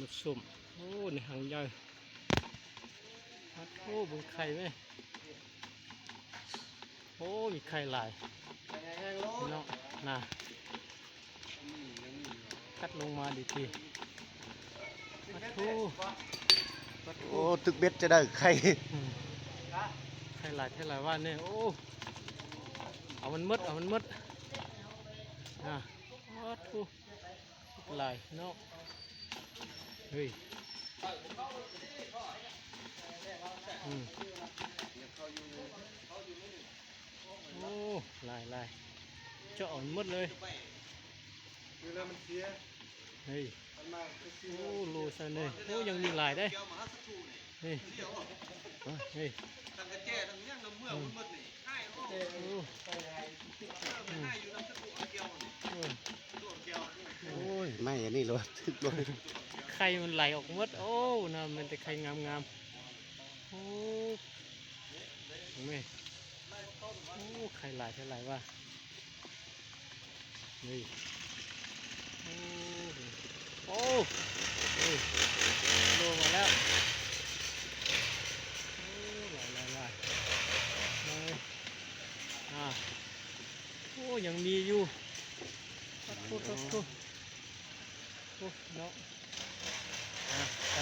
ມາຊົມ ໂອ້ ໃນຮັງໃຫຍ່ ໂອ້ ເບິ່ງໄຂ່ແມ ໂອ້ ມີໄຂ່ຫຼາຍພີ່ນ້ອງນະ ກັດລົງມາດີໆ ປາໂທ້ ໂອ້ ຕຶກເບັດຈະໄດ້ໄຂ່ ອືມ ໄຂ່ຫຼາຍແທ້ຫຼາຍວ່ານີ້ ໂອ້ ເອົາມັນໝົດ ເອົາມັນໝົດ ນະ ປາໂທ້ ຫຼາຍເນາະ ເຮີ້ຍ ອືມ ໂອ້ ຫຼາຍໆ ເຈາະເອົາໝົດເລີຍ ເຮີ້ຍ ໂອ້ ໂລຊະເນີ ໂອ້ ຍັງມີຫຼາຍເດ້ ນີ້ ນີ້ ອືມ ໂອ້ ອືມ ໂອ້ຍ ໄມ້ອັນນີ້ລະ ຖືກໂລດ ໄຂ່ມັນໄຫຼອອກໝົດ ໂອ້ ນະ ມີແຕ່ໄຂ່ງາມໆ ໂອ້ ເຫັນໄໝ ໂອ້ ໄຂ່ຫຼາຍເທົ່າຫຼາຍວ່າ ນີ້ ໂອ້ ໂອ້ ໂອ້ ໂລມາແລ້ວ ໂອ້ ຫຼາຍໆໆ ເອີ ອ່າ ໂອ້ ຍັງມີຢູ່ ປາໂທ້ ປາໂທ້ ໂອ້ ເນາະ ອ່າ ໄປ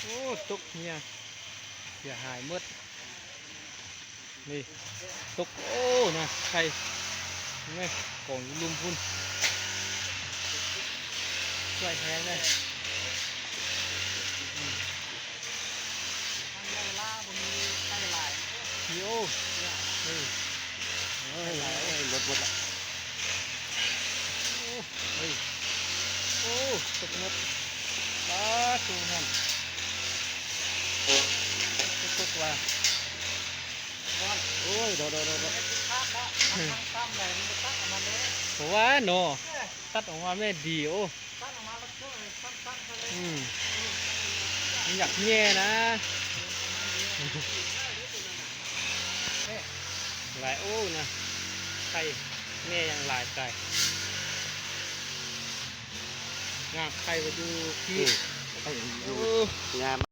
ໂອ້ ຕົກເຫື່ອ ເສຍຫາຍໝົດ ນີ້ ຕົກ ໂອ້ ນະ ໄຂ່ ເຫັນໄໝ ກອງຢູ່ລຸ່ມພຸ້ນ ຊ່ວຍແຮງເດ້ ອືມ ມັນເວລາບໍ່ມີໄຂ່ຫຼາຍ ນີ້ ໂອ້ ເອີ ໂອ້ຍ ໄຂ່ຫຼາຍ ເອີຍ ໝົດ ໝົດລະ ໂອ້ ເຮີ້ຍ ໂອ້ ຕົກໝົດ ປາໂທ້ ນັ້ນ ຕົກວ່າ ໂອ້ຍ ໂດດ ໂດດ ໂດດ ໂດດ ບໍ່ວ່າເນາະ ຕັດອອກມາແມ່ນດີ ໂອ້ ອືມ ມັນຢາກແຍ່ນະ ຫຼາຍ ໂອ້ ນະ ໄຂ່ແມ່ຍັງຫຼາຍກາຍ ງາມ ໄຂ່ໄປຢູ່ທີ່ ອືມ ໄຂ່ຢູ່ ໂອ້ ງາມ.